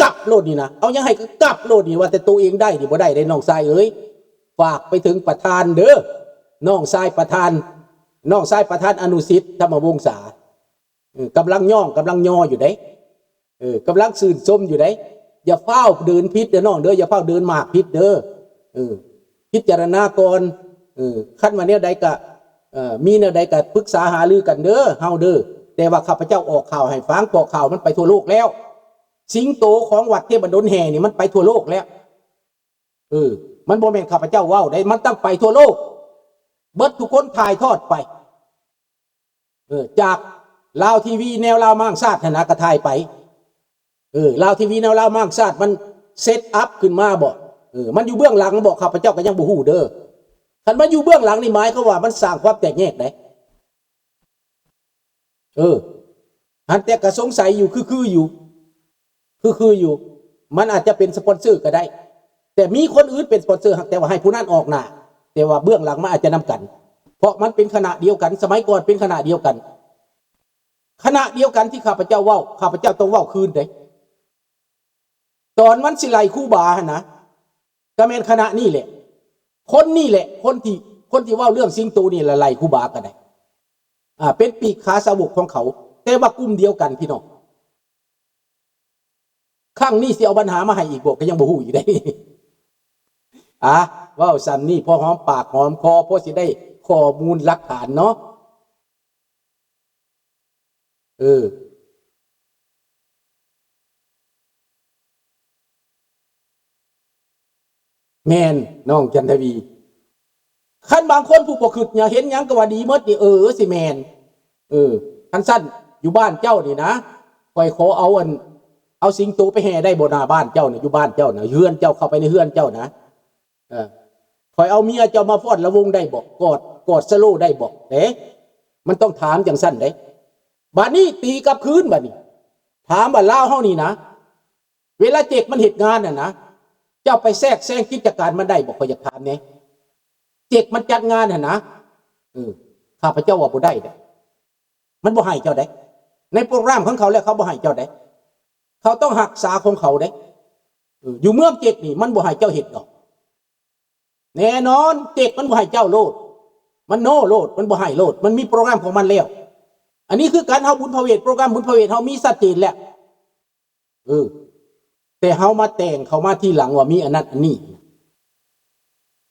ກັບໂລດນີ້ນະ ເອົາຫຍັງໃຫ້ກໍກັບໂລດນີ້ ວ່າແຕ່ໂຕເອງໄດ້ນີ້ບໍ່ໄດ້ເດ້ ນ້ອງຊາຍເອີຍ. ຝາກໄປເຖິງປະທານເດີ ນ້ອງຊາຍປະທານ ນ້ອງຊາຍປະທານອະນຸສິດ ທຳມະວົງສາ. ເອີ ກຳລັງຍ້ອງ ກຳລັງຍໍຢູ່ເດ້ ເອີ ກຳລັງຊື່ນຊົມຢູ່ເດ້. ຢ່າຟ້າວເດີນຜິດເດີນ້ອງເດີ ຢ່າຟ້າວເດີນໝາກຜິດເດີ. ເອີ ພິຈາລະນາກ່ອນ. ເອີ ຄັນວ່າແນວໃດກະ ເອີ ມີແນວໃດກະປຶກສາຫາລືກັນເດີ ເຮົາເດີ. ແຕ່ວ່າຂ້າພະເຈົ້າອອກຂ່າວໃຫ້ຟັງ ເພາະຂ່າວມັນໄປທົ່ວໂລກແລ້ວ. ສິງໂຕຂອງວັດເທບບັນດົນແຫ່ນີ້ມັນໄປທົ່ວໂລກແລ້ວ. ເອີ ມັນບໍ່ແມ່ນຂ້າພະເຈົ້າເວົ້າເດ້ ມັນຕ້ອງໄປທົ່ວໂລກ. ເບິດທຸກຄົນຖ່າຍທອດໄປ. ເອີ ຈາກລາວທີວີແນວລາວມ້າງຊາດຫັ້ນນະ ກໍຖ່າຍໄປ. ເອີ ລາວທີວີແນວລາວມ້າງຊາດ ມັນເຊັດອັບຂຶ້ນມາບໍ? ເອີ ມັນຢູ່ເບື້ອງຫຼັງບໍ? ຂ້າພະເຈົ້າກໍຍັງບໍ່ຮູ້ເດີ. ຄັນມັນຢູ່ເບື້ອງຫຼັງນີ້ ໝາຍຄວາມວ່າມັນສ້າງຄວາມແຕກແຍກໄດ໋. ເອີ ຫັ້ນແຕ່ກໍສົງໄສຢູ່ ຄືໆຢູ່ ຄືໆຢູ່. ມັນອາດຈະເປັນສະປອນເຊີກໍໄດ້ ແຕ່ມີຄົນອື່ນເປັນສະປອນເຊີ ແຕ່ວ່າໃຫ້ຜູ້ນັ້ນອອກໜ້າ ແຕ່ວ່າເບື້ອງຫຼັງມັນອາດຈະນຳກັນ ເພາະມັນເປັນຄະນະດຽວກັນ ສະໄໝກ່ອນເປັນຄະນະດຽວກັນ. ຄະນະດຽວກັນທີ່ຂ້າພະເຈົ້າເວົ້າ ຂ້າພະເຈົ້າຕ້ອງເວົ້າຄືນເດ້. ຕອນມັນຊິໄລ່ຄູບາຫັ້ນນະ ກໍແມ່ນຄະນະນີ້ແຫຼະ ຄົນນີ້ແຫຼະ ຄົນທີ່ ຄົນທີ່ເວົ້າເລື່ອງສິງໂຕນີ້ລະໄລ່ຄູບາກໍໄດ້. ອ່າ ເປັນປີກຂາສາວົກຂອງເຂົາ ແຕ່ວ່າກຸ່ມດຽວກັນພີ່ນ້ອງ. ຄັ້ງນີ້ຊິເອົາບັນຫາມາໃຫ້ອີກບໍ່ ກໍຍັງບໍ່ຮູ້ອີກເດ້. ອ່າ ເວົ້າສ່ຳນີ້ ພໍຫອມປາກຫອມຄໍ ພໍຊິໄດ້ຂໍ້ມູນຫຼັກຖານເນາະ. ເອີ ແມ່ນ ນ້ອງຈັນທະວີ. ຄັນບາງຄົນຜູ້ບໍ່ຄິດຫຍັງ ເຫັນຫຍັງກໍວ່າດີໝົດນີ້ ເອີ ຊິແມ່ນ. ເອີ ຄັນຊັ້ນຢູ່ບ້ານເຈົ້ານີ້ນະ ຂ້ອຍຂໍເອົາອັນ ເອົາສິງໂຕໄປແຫ່ໄດ້ບໍ່ ໜ້າບ້ານເຈົ້ານະ ຢູ່ບ້ານເຈົ້ານະ ເຮືອນເຈົ້າ ເຂົ້າໄປໃນເຮືອນເຈົ້ານະ. ເອີ ຂ້ອຍເອົາເມຍເຈົ້າມາຟ້ອນລະວົງໄດ້ບໍ່? ກອດ ກອດສະໂລໄດ້ບໍ່? ເດ້ ມັນຕ້ອງຖາມຈັ່ງຊັ້ນເດ້. ບາດນີ້ຕີກັບຄືນ ບາດນີ້ຖາມວ່າລາວເຮົານີ້ນະ ເວລາເຈັກມັນເຮັດງານຫັ້ນນະ ເຈົ້າໄປແຊກແຊງກິດຈະການມັນໄດ້ບໍ່? ຂ້ອຍຢາກຖາມແດ່. ເຈັກມັນຈັດງານຫັ້ນນະ ເອີ ຂ້າພະເຈົ້າວ່າບໍ່ໄດ້ເດ້. ມັນບໍ່ໃຫ້ເຈົ້າເດ້. ໃນໂປຣແກຣມຂອງເຂົາແລ້ວ ເຂົາບໍ່ໃຫ້ເຈົ້າເດ້. ເຂົາຕ້ອງຮັກສາຂອງເຂົາເດ້. ເອີ ຢູ່ເມືອງເຈັກນີ້ມັນບໍ່ໃຫ້ເຈົ້າເຮັດດອກ. ແນ່ນອນ ເຈັກມັນບໍ່ໃຫ້ເຈົ້າໂລດ. ມັນໂນໂລດ ມັນບໍ່ໃຫ້ໂລດ. ມັນມີໂປຣແກຣມຂອງມັນແລ້ວ. ອັນນີ້ຄືກັນ ເຮົາບຸນພະເວດ ໂປຣແກຣມບຸນພະເວດເຮົາມີຊັດເຈນແລ້ວ. ເອີ ແຕ່ເຮົາມາແຕ່ງເຂົ້າມາທີຫຼັງວ່າມີອັນນັ້ນອັນນີ້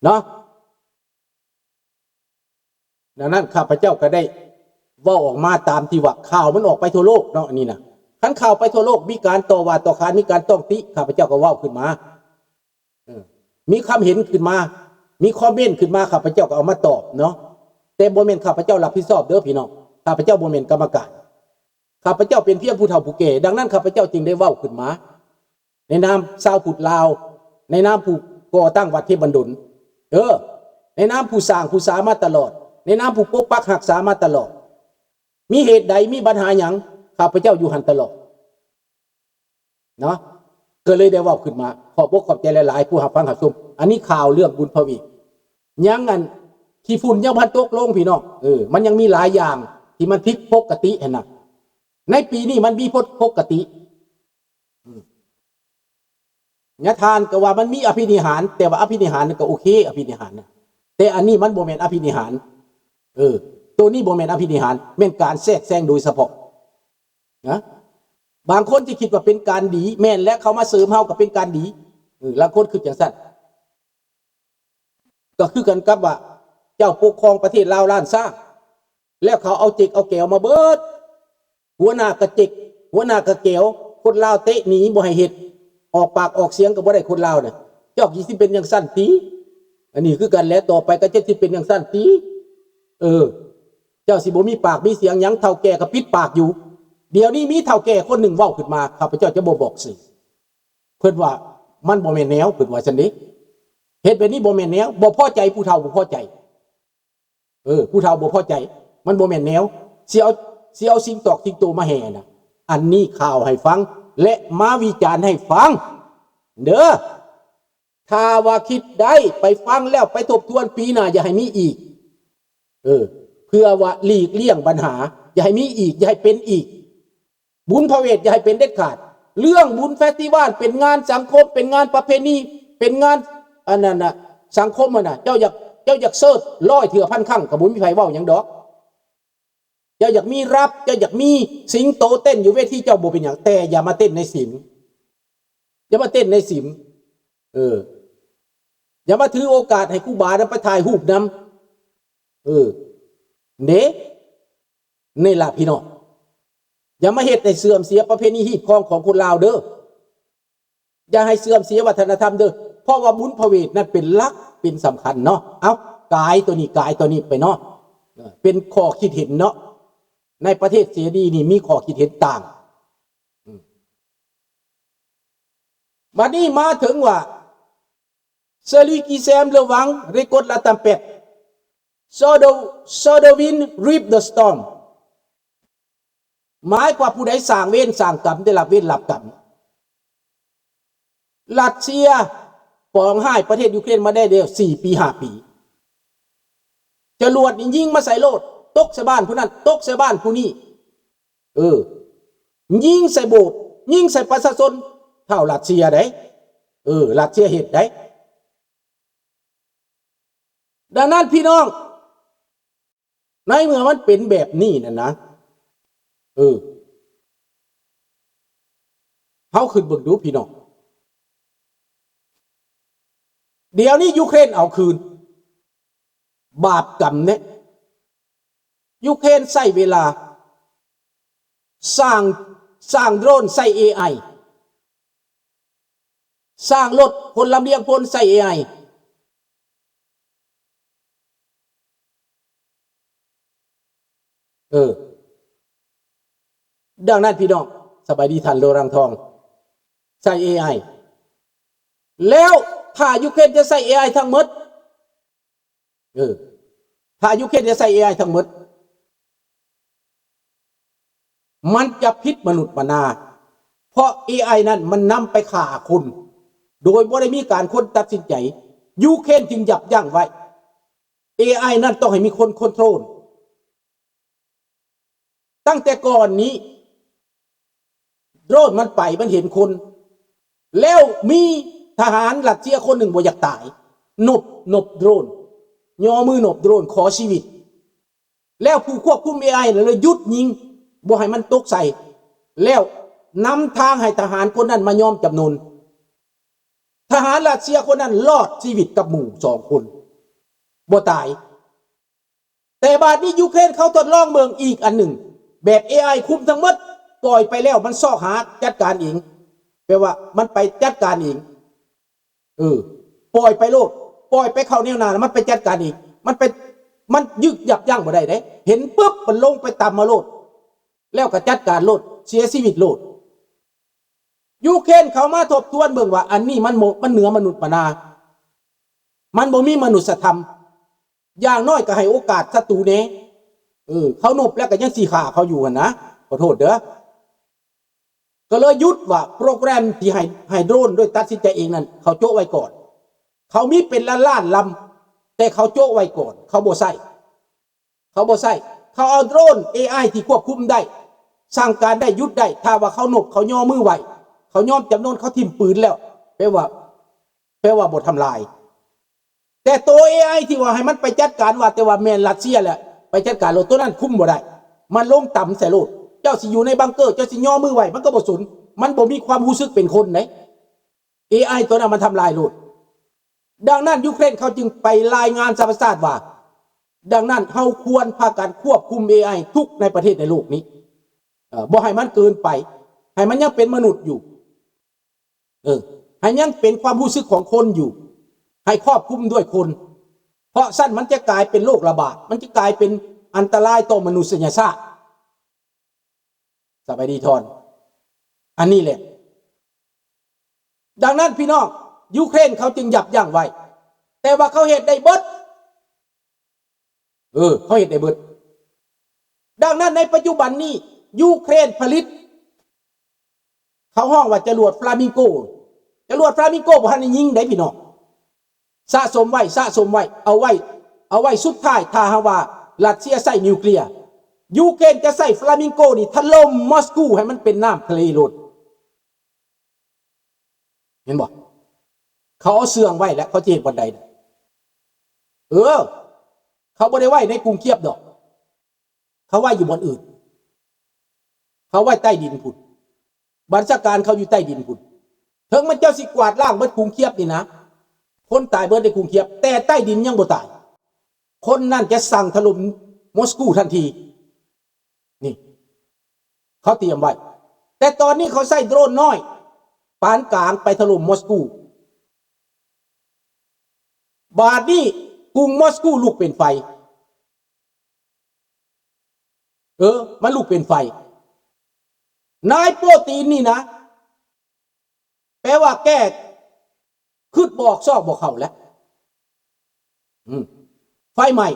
ເນາະ. ດັ່ງນັ້ນ ຂ້າພະເຈົ້າກໍໄດ້ເວົ້າອອກມາຕາມທີ່ວ່າຂ່າວມັນອອກໄປທົ່ວໂລກເນາະ ອັນນີ້ນະ. ຄັນຂ່າວໄປທົ່ວໂລກ ມີການຕໍ່ວ່າຕໍ່ຂານ ມີການຕ້ອງຕິ ຂ້າພະເຈົ້າກໍເວົ້າຂຶ້ນມາ. ເອີ ມີຄຳເຫັນຂຶ້ນມາ ມີຄອມເມັນຂຶ້ນມາ ຂ້າພະເຈົ້າກໍເອົາມາຕອບເນາະ. ແຕ່ບໍ່ແມ່ນຂ້າພະເຈົ້າຮັບຜິດຊອບເດີພີ່ນ້ອງ. ຂ້າພະເຈົ້າບໍ່ແມ່ນກຳມະການ. ຂ້າພະເຈົ້າເປັນພຽງຜູ້ເຖົ້າຜູ້ແກ່. ດັ່ງນັ້ນ ຂ້າພະເຈົ້າຈຶ່ງໄດ້ເວົ້າຂຶ້ນມາ ໃນນາມຊາວພຸດລາວ ໃນນາມຜູ້ກໍ່ຕັ້ງວັດເທບບັນດົນ ເອີ ໃນນາມຜູ້ສ້າງຜູ້ສາມາຕະຫຼອດ ໃນນາມຜູ້ປົກປັກຮັກສາມາຕະຫຼອດ. ມີເຫດໃດ ມີບັນຫາຫຍັງ ຂ້າພະເຈົ້າຢູ່ຫັ້ນຕະຫຼອດເນາະ. ກໍເລີຍໄດ້ເວົ້າຂຶ້ນມາ. ຂອບອົກຂອບໃຈຫຼາຍໆ ຜູ້ຮັບຟັງຮັບຊົມ. ອັນນີ້ຂ່າວເລື່ອງບຸນພະເວດ. ຍັງອັນ ຂີ້ຝຸ່ນຍັງບໍ່ທັນຕົກລົງ ພີ່ນ້ອງ. ເອີ ມັນຍັງມີຫຼາຍຢ່າງທີ່ມັນຜິດປົກກະຕິຫັ້ນນະ. ໃນປີນີ້ມັນມີ ປົກກະຕິ. ອືມ ຍາທ່ານກໍວ່າມັນມີອະພິນິຫານ ແຕ່ວ່າອະພິນິຫານນັ້ນກໍໂອເຄ ອະພິນິຫານນະ. ແຕ່ອັນນີ້ມັນບໍ່ແມ່ນອະພິນິຫານ. ເອີ ໂຕນີ້ບໍ່ແມ່ນອະພິນິຫານ ແມ່ນການແຊກແຊງໂດຍສະເພາະນະ. ບາງຄົນຊິຄິດວ່າເປັນການດີ ແມ່ນແລ້ວ ເຂົາມາເສີມເຮົາກໍເປັນການດີ. ເອີ ລາງຄົນຄິດຈັ່ງຊັ້ນ. ກໍຄືກັນກັບວ່າ ເຈົ້າປົກຄອງປະເທດລາວລ້ານຊ້າງ ແລ້ວເຂົາເອົາເຈັກເອົາແກວມາເບິດ. ຫົວໜ້າກະເຈັກ ຫົວໜ້າກະແກວ ຄົນລາວເຕະໜີບໍ່ໃຫ້ເຮັດ ອອກປາກອອກສຽງກໍບໍ່ໄດ້ ຄົນລາວນະ. ເຈົ້າຊິເປັນຈັ່ງຊັ້ນຕິ? ອັນນີ້ຄືກັນແຫຼະ ຕໍ່ໄປກໍເຈົ້າຊິເປັນຈັ່ງຊັ້ນຕິ? ເອີ ເຈົ້າຊິບໍ່ມີປາກມີສຽງຫຍັງ ເຖົ້າແກ່ກໍປິດປາກຢູ່. ດຽວນີ້ມີເຖົ້າແກ່ຄົນໜຶ່ງເວົ້າຂຶ້ນມາ ຂ້າພະເຈົ້າຈະບໍ່ບອກຊື່ ເພິ່ນວ່າມັນບໍ່ແມ່ນແນວ ເພິ່ນວ່າຊັ້ນເດ້. ເຮັດແບບນີ້ບໍ່ແມ່ນແນວ ບໍ່ພໍໃຈ ຜູ້ເຖົ້າບໍ່ພໍໃຈ. ເອີ ຜູ້ເຖົ້າບໍ່ພໍໃຈ ມັນບໍ່ແມ່ນແນວ ຊິເອົາ ຊິເອົາສິ່ງຕອກສິ່ງໂຕມາແຫ່ນະ. ອັນນີ້ຂ່າວໃຫ້ຟັງ ແລະ ມາວິຈານໃຫ້ຟັງເດີ. ຖ້າວ່າຄິດໄດ້ ໄປຟັງແລ້ວໄປທົບທວນ ປີໜ້າຢ່າໃຫ້ມີອີກ. ເອີ ເພື່ອວ່າຫຼີກລ່ຽງບັນຫາ ຢ່າໃຫ້ມີອີກ ຢ່າໃຫ້ເປັນອີກ. ບຸນພະເວດຢ່າໃຫ້ເປັນເດັດຂາດ. ເລື່ອງບຸນເຟສຕິວັນ ເປັນງານສັງຄົມ ເປັນງານປະເພນີ ເປັນງານອັນນັ້ນນະ ສັງຄົມຫັ້ນນະ ເຈົ້າຢາກ ເຈົ້າຢາກເຊີດຮ້ອຍເທື່ອພັນຄັ້ງ ກໍບໍ່ມີໃຜເວົ້າຫຍັງດອກ. ເຈົ້າຢາກມີຣັບ ເຈົ້າຢາກມີສິງໂຕເຕັ້ນຢູ່ເວທີ ເຈົ້າບໍ່ເປັນຫຍັງ ແຕ່ຢ່າມາເຕັ້ນໃນສິມ ຢ່າມາເຕັ້ນໃນສິມ ເອີ ຢ່າມາຖືໂອກາດໃຫ້ຄູບານຳໄປຖ່າຍຮູບນຳ ເອີ ເດ້ ນີ້ລະພີ່ນ້ອງ ຢ່າມາເຮັດໃຫ້ເສື່ອມເສຍປະເພນີຮີດຄອງຂອງຄົນລາວເດີ້. ຢ່າໃຫ້ເສື່ອມເສຍວັດທະນະທຳເດີ້ ເພາະວ່າບຸນພະເວດນັ້ນເປັນຫຼັກ ເປັນສຳຄັນເນາະ. ເອົ້າ ກາຍໂຕນີ້ ກາຍໂຕນີ້ໄປເນາະ ເປັນຂໍ້ຄິດເຫັນເນາະ. ໃນປະເທດເສລີນີ້ມີຂໍ້ຄິດເຫັນຕ່າງ. ອືມ ບັດນີ້ມາເຖິງວ່າ Celui qui sème le vent récolte la tempête. So the, so the wind reap the storm. ໝາຍຄວາມວ່າຜູ້ໃດສ້າງເວນສ້າງກຳ ໄດ້ຮັບເວນຮັບກຳ. ຣັດເຊຍປອງຮ້າຍປະເທດຢູເຄຣນມາໄດ້ແລ້ວສີ່ປີຫ້າປີ. ຈະຫຼວດນີ້ຍິງມາໃສ່ໂລດ ຕົກໃສ່ບ້ານຜູ້ນັ້ນ ຕົກໃສ່ບ້ານຜູ້ນີ້. ເອີ ຍິງໃສ່ໂບດ ຍິງໃສ່ປະຊາຊົນ ທ້າວຣັດເຊຍໃດ໋. ເອີ ຣັດເຊຍເຮັດໃດ໋. ດັ່ງນັ້ນພີ່ນ້ອງ ໃນເມື່ອມັນເປັນແບບນີ້ນັ້ນນະ ເອີ ເຮົາຄິດເບິ່ງດູພີ່ນ້ອງ ດຽວນີ້ຢູເຄຣນເອົາຄືນ ບາບກຳເນາະ. ຢູເຄຣນໃຊ້ເວລາສ້າງ ສ້າງໂດຣນໃຊ້ເອໄອ ສ້າງລົດພົນລຳລຽງພົນໃຊ້ເອໄອ. ເອີ ດັ່ງນັ້ນພີ່ນ້ອງ ສະບາຍດີທ່ານໂລລັງທອງ ໃຊ້ເອໄອ ແລ້ວຖ້າຢູເຄຣນຈະໃຊ້ເອໄອທັງໝົດ ເອີ ຖ້າຢູເຄຣນຈະໃຊ້ເອໄອທັງໝົດ ມັນຈະຜິດມະນຸດມະນາ ເພາະເອໄອນັ້ນມັນນຳໄປຂ້າຄົນ ໂດຍບໍ່ໄດ້ມີການຄົນຕັດສິນໃຈ. ຢູເຄຣນຈຶ່ງຢັບຢັ້ງໄວ້ ເອໄອນັ້ນຕ້ອງໃຫ້ມີຄົນຄອນໂທຣນ. ຕັ້ງແຕ່ກ່ອນນີ້ ໂດຣນມັນໄປ ມັນເຫັນຄົນ ແລ້ວມີທະຫານຣັດເຊຍຄົນໜຶ່ງບໍ່ຢາກຕາຍ ນົບ ນົບໂດຣນ ຍໍມືນົບໂດຣນ ຂໍຊີວິດ ແລ້ວຜູ້ຄວບຄຸມເອໄອນັ້ນເລີຍຢຸດຍິງ ບໍ່ໃຫ້ມັນຕົກໃສ່ ແລ້ວນຳທາງໃຫ້ທະຫານຄົນນັ້ນມາຍອມຈຳນົນ. ທະຫານຣັດເຊຍຄົນນັ້ນລອດຊີວິດກັບໝູ່ສອງຄົນ ບໍ່ຕາຍ. ແຕ່ບາດນີ້ຢູເຄຣນເຂົາທົດລອງເບິ່ງອີກອັນໜຶ່ງ ແບບເອໄອຄຸມທັງໝົດ ປ່ອຍໄປແລ້ວມັນຊອກຫາຈັດການເອງ ແປວ່າມັນໄປຈັດການເອງ. ເອີ ປ່ອຍໄປໂລດ ປ່ອຍໄປເຂົ້າແນວໜ້າ ມັນໄປຈັດການເອງ ມັນໄປ ມັນຍຶກຍັບຢັ້ງບໍ່ໄດ້ເດ້ ເຫັນປຶບມັນລົງໄປຕຳເອົາໂລດ ແລ້ວກໍຈັດການໂລດ ເສຍຊີວິດໂລດ. ຢູເຄຣນເຂົາມາທົບທວນເບິ່ງວ່າ ອັນນີ້ມັນບໍ່ ມັນເໜືອມະນຸດມະນາ ມັນບໍ່ມີມະນຸດສະທຳ ຢ່າງໜ້ອຍກໍໃຫ້ໂອກາດສັດຕູແດ່. ເອີ ເຂົານົບແລ້ວກໍຍັງຊິຂ້າເຂົາຢູ່ຫັ້ນນະ ຂໍໂທດເດີ້. ກໍເລີຍຢຸດວ່າໂປຣແກຣມທີ່ໃຫ້ ໃຫ້ໂດຣນໂດຍຕັດສິນໃຈເອງນັ້ນ ເຂົາໂຈະໄວ້ກ່ອນ. ເຂົາມີເປັນລ້ານໆລຳ ແຕ່ເຂົາໂຈະໄວ້ກ່ອນ ເຂົາບໍ່ໃຊ້. ເຂົາບໍ່ໃຊ້ ເຂົາເອົາໂດຣນເອໄອທີ່ຄວບຄຸມໄດ້ ສັ່ງການໄດ້ ຢຸດໄດ້ ຖ້າວ່າເຂົານົບ ເຂົາຍໍມືໄຫວ້ ເຂົາຍອມຈຳນົນ ເຂົາຖິ້ມປືນແລ້ວ ແປວ່າ ແປວ່າບໍ່ທຳລາຍ. ແຕ່ໂຕເອໄອທີ່ວ່າໃຫ້ມັນໄປຈັດການ ວ່າແຕ່ວ່າແມ່ນຣັດເຊຍແຫຼະ ໄປຈັດການໂລດ ໂຕນັ້ນຄຸມບໍ່ໄດ້ ມັນລົງຕຳໃສ່ໂລດ. ເຈົ້າຊິຢູ່ໃນບັງເກີ ເຈົ້າຊິຍໍມືໄຫວ້ ມັນກໍບໍ່ສົນ ມັນບໍ່ມີຄວາມຮູ້ສຶກເປັນຄົນເດ້. ເອໄອໂຕນັ້ນມັນທຳລາຍໂລດ. ດັ່ງນັ້ນ ຢູເຄຣນເຂົາຈຶ່ງໄປລາຍງານສະຫະປະຊາຊາດວ່າ ດັ່ງນັ້ນເຮົາຄວນພາກັນຄວບຄຸມເອໄອທຸກໃນປະເທດໃນໂລກນີ້ ເອີ ບໍ່ໃຫ້ມັນເກີນໄປ ໃຫ້ມັນຍັງເປັນມະນຸດຢູ່ ເອີ ໃຫ້ຍັງເປັນຄວາມຮູ້ສຶກຂອງຄົນຢູ່ ໃຫ້ຄວບຄຸມດ້ວຍຄົນ ເພາະຊັ້ນມັນຈະກາຍເປັນໂລກລະບາດ ມັນຈະກາຍເປັນອັນຕະລາຍຕໍ່ມະນຸດສະຍະຊາດ. ສະບາຍດີທ່ອນ ອັນນີ້ແຫຼະ. ດັ່ງນັ້ນພີ່ນ້ອງ ຢູເຄຣນເຂົາຈຶ່ງຢັບຢັ້ງໄວ້ ແຕ່ວ່າເຂົາເຮັດໄດ້ເບິດ ເອີ ເຂົາເຮັດໄດ້ເບິດ. ດັ່ງນັ້ນໃນປັດຈຸບັນນີ້ ຢູເຄຣນຜະລິດ ເຂົາຮ້ອງວ່າຈະຫຼວດຟລາມິງໂກ ຈະຫຼວດຟລາມິງໂກບໍ່ທັນໄດ້ຍິງເດ້ພີ່ນ້ອງ. ສະສົມໄວ້ ສະສົມໄວ້ ເອົາໄວ້ ເອົາໄວ້ສຸດທ້າຍ ຖ້າຫາກວ່າຣັດເຊຍໃຊ້ນິວເຄລຍ ຢູເຄຣນຈະໃຊ້ຟລາມິງໂກນີ້ຖະຫຼົ່ມມອສກູໃຫ້ມັນເປັນນ້ຳທະເລໂລດ. ຫັນບໍ່? ເຂົາເອົາເຊື່ອງໄວ້ແລ້ວ ເຂົາຊິເຮັດບ່ອນໃດນະ? ເອີ ເຂົາບໍ່ໄດ້ໄວ້ໃນກຸງຄຽບດອກ. ເຂົາໄວ້ຢູ່ບ່ອນອື່ນ. ເຂົາໄວ້ໃຕ້ດິນພຸ້ນ. ບັນຊາການເຂົາຢູ່ໃຕ້ດິນພຸ້ນ. ເຖິງມັນເຈົ້າຊິກວາດລ້າງເບິດກຸງຄຽບນີ້ນະ, ຄົນຕາຍເບິດໃນກຸງຄຽບ, ແຕ່ໃຕ້ດິນຍັງບໍ່ຕາຍ. ຄົນນັ້ນຈະສັ່ງຖະຫຼົ່ມມົສກູທັນທີ. ນີ້ ເຂົາຕຽມໄວ້. ແຕ່ຕອນນີ້ເຂົາໃຊ້ໂດຣນນ້ອຍປານກາງໄປຖະຫຼົ່ມມົສກູ. ບາດນີ້ກຸງມົສກູລຸກເປັນໄຟ. ເອີ ມັນລຸກເປັນໄຟ. ນາຍໂປຕີນນີ້ນະ ແປວ່າແກ້ ຄິດບໍ່ອອກຊອກບໍ່ເຂົ້າແລ້ວ. ອືມ ໄຟໄໝ້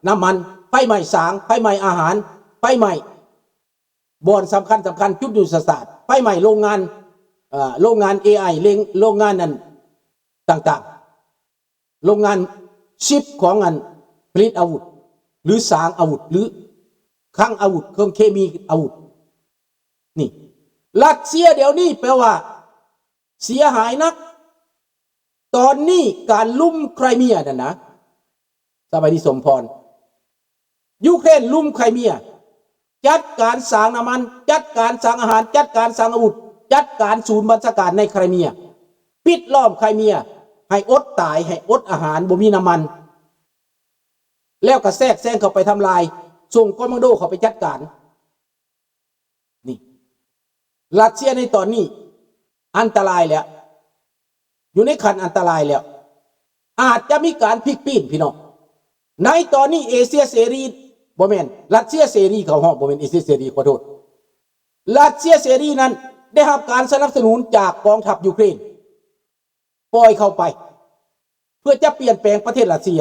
ນ້ຳມັນ, ໄຟໄໝ້ສາງ, ໄຟໄໝ້ອາຫານ, ໄຟໄໝ້ບ່ອນສຳຄັນໆ ຈຸດຍຸດທະສາດ, ໄຟໄໝ້ໂລງງານ ເອີ ໂລງງານເອໄອ ເລັງ ໂລງງານນັ້ນຕ່າງໆ. ໂລງງານຊິບຂອງອັນຜະລິດອາວຸດ ຫຼື ສ້າງອາວຸດ ຫຼື ຄັງອາວຸດ ເຄື່ອງເຄມີອາວຸດ. ນີ້ ຣັດເຊຍດຽວນີ້ແປວ່າເສຍຫາຍໜັກ. ຕອນນີ້ການລຸມໄຄຣເມຍນັ້ນນະ ສະບາຍດີສົມພອນ. ຢູເຄຣນລຸມໄຄຣເມຍ, ຈັດການສ້າງນ້ຳມັນ, ຈັດການສ້າງອາຫານ, ຈັດການສ້າງອາວຸດ, ຈັດການສູນບັນຊາການໃນໄຄຣເມຍ, ປິດລ້ອມໄຄຣເມຍ ໃຫ້ອົດຕາຍ, ໃຫ້ອົດອາຫານ, ບໍ່ມີນ້ຳມັນ, ແລ້ວກໍແຊກແຊງເຂົ້າໄປທຳລາຍ, ສົ່ງຄອມມານໂດເຂົ້າໄປຈັດການ. ນີ້ ຣັດເຊຍໃນຕອນນີ້ອັນຕະລາຍແລ້ວ, ຢູ່ໃນຂັ້ນອັນຕະລາຍແລ້ວ, ອາດຈະມີການພລິກປີ້ນ ພີ່ນ້ອງ. ໃນຕອນນີ້ເອເຊຍເສລີ ບໍ່ແມ່ນ ຣັດເຊຍເສລີ ເຂົາຮ້ອງ ບໍ່ແມ່ນເອເຊຍເສລີ ຂໍໂທດ, ຣັດເຊຍເສລີນັ້ນໄດ້ຮັບການສະໜັບສະໜູນຈາກກອງທັບຢູເຄຣນ ປ່ອຍເຂົ້າໄປ ເພື່ອຈະປ່ຽນແປງປະເທດຣັດເຊຍ.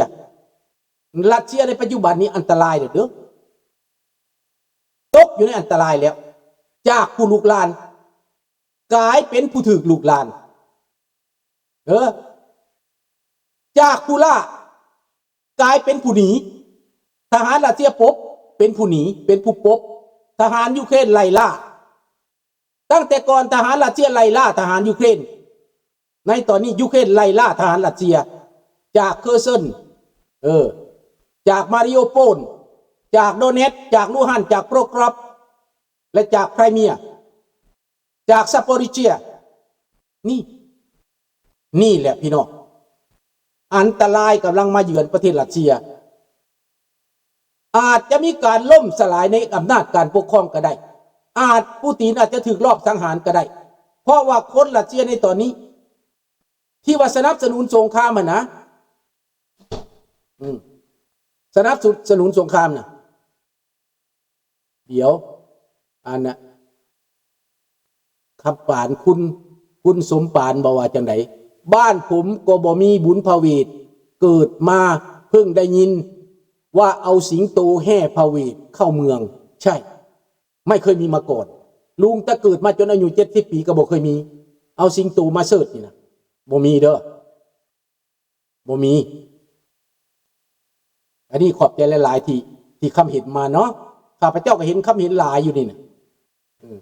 ຣັດເຊຍໃນປັດຈຸບັນນີ້ອັນຕະລາຍແລ້ວເດີ້, ຕົກຢູ່ໃນອັນຕະລາຍແລ້ວ, ຈາກຜູ້ລຸກລານ ກາຍເປັນຜູ້ຖືກລຸກລານ, ເອີ ຈາກຜູ້ລ່າ ກາຍເປັນຜູ້ໜີ. ທະຫານຣັດເຊຍປົບ ເປັນຜູ້ໜີ ເປັນຜູ້ປົບ. ທະຫານຢູເຄຣນໄລ່ລ່າ. ຕັ້ງແຕ່ກ່ອນທະຫານຣັດເຊຍໄລ່ລ່າທະຫານຢູເຄຣນ, ໃນຕອນນີ້ຢູເຄຣນໄລ່ລ່າທະຫານຣັດເຊຍ ຈາກເຄີເຊິນ, ເອີ ຈາກມາຣິໂອໂປນ, ຈາກໂດເນັດ, ຈາກລູຮານ, ຈາກໂປຣກຣອບ ແລະ ຈາກໄຄຣເມຍ, ຈາກຊາໂປຣິເຊຍ. ນີ້ ນີ້ແຫຼະພີ່ນ້ອງ, ອັນຕະລາຍກຳລັງມາເຢືອນປະເທດຣັດເຊຍ. ອາດຈະມີການລົ້ມສະຫຼາຍໃນອຳນາດການປົກຄອງກໍໄດ້, ອາດ ປູຕີນອາດຈະຖືກລອບສັງຫານກໍໄດ້, ເພາະວ່າຄົນຣັດເຊຍໃນຕອນນີ້ ທີ່ວ່າສະໜັບສະໜູນສົງຄາມຫັ້ນນະ, ອືມ ສະໜັບສະໜູນສົງຄາມນະ, ດຽວ ອັນນະ ຄຳປານ ຄຸນ ຄຸນສົມປານ ເວົ້າວ່າຈັ່ງໃດ? ບ້ານຜົມກໍບໍ່ມີບຸນພະເວດ, ເກີດມາເພິ່ງໄດ້ຍິນວ່າເອົາສິງໂຕແຫ່ພະເວດເຂົ້າເມືອງ. ໃຊ່, ໄມ່ເຄີຍມີມາກ່ອນ. ລຸງຕາເກີດມາຈົນອາຍຸເຈັດສິບປີກໍບໍ່ເຄີຍມີ, ເອົາສິງໂຕມາເສີດນີ້ນະ, ບໍ່ມີເດີ້. ບໍ່ມີ. ອັນນີ້ຂອບໃຈຫຼາຍໆ ທີ່ ທີ່ຄຳເຫັນມາເນາະ, ຂ້າພະເຈົ້າກໍເຫັນຄຳເຫັນຫຼາຍຢູ່ນີ້ນະ. ເອີ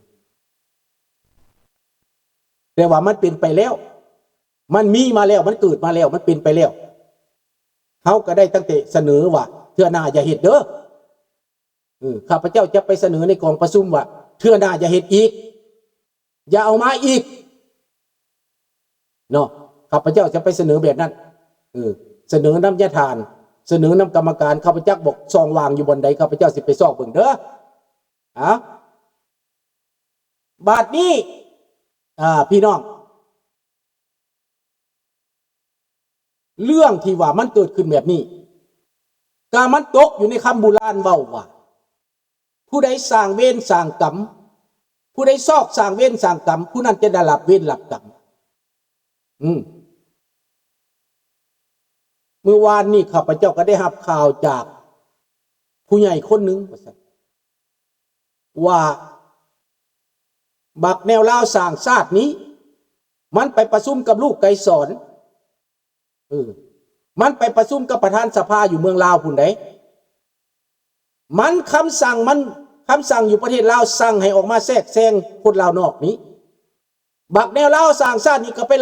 ແຕ່ວ່າມັນເປັນໄປແລ້ວ, ມັນມີມາແລ້ວ, ມັນເກີດມາແລ້ວ, ມັນເປັນໄປແລ້ວ. ເຮົາກໍໄດ້ຕັ້ງແຕ່ສະເໜີວ່າ ເທື່ອໜ້າຢ່າເຮັດເດີ້. ເອີ ຂ້າພະເຈົ້າຈະໄປສະເໜີໃນກອງປະຊຸມວ່າ ເທື່ອໜ້າຢ່າເຮັດອີກ, ຢ່າເອົາມາອີກເນາະ. ຂ້າພະເຈົ້າຈະໄປສະເໜີແບບນັ້ນ, ເອີ ສະເໜີນຳຍາທ່ານ, ສະເໜີນຳກຳມະການ. ຂ້າພະເຈົ້າບອກຊ່ອງວ່າງຢູ່ບ່ອນໃດ, ຂ້າພະເຈົ້າຊິໄປຊອກເບິ່ງເດີ້. ອາ ບາດນີ້ ອາ ພີ່ນ້ອງ, ເລື່ອງທີ່ວ່າມັນເກີດຂຶ້ນແບບນີ້ ກະມັນຕົກຢູ່ໃນຄຳບູຮານເວົ້າວ່າ ຜູ້ໃດສ້າງເວນສ້າງກຳ, ຜູ້ໃດຊອກສ້າງເວນສ້າງກຳ, ຜູ້ນັ້ນຈະໄດ້ຮັບເວນຮັບກຳ. ອືມ ມື້ວານນີ້ຂ້າພະເຈົ້າກໍໄດ້ຮັບຂ່າວຈາກຜູ້ໃຫຍ່ຄົນໜຶ່ງ ວ່າຊັ້ນ ວ່າບັກແນວລາວສ້າງຊາດນີ້ ມັນໄປປະຊຸມກັບລູກໄກສອນ, ເອີ ມັນໄປປະຊຸມກັບປະທານສະພາຢູ່ເມືອງລາວພຸ້ນໃດ໋. ມັນຄຳສັ່ງ, ມັນຄຳສັ່ງຢູ່ປະເທດລາວ ສັ່ງໃຫ້ອອກມາແຊກແຊງຄົນລາວນອກນີ້. ບັກແນວລາວສ້າງຊາດນີ້ກໍໄປ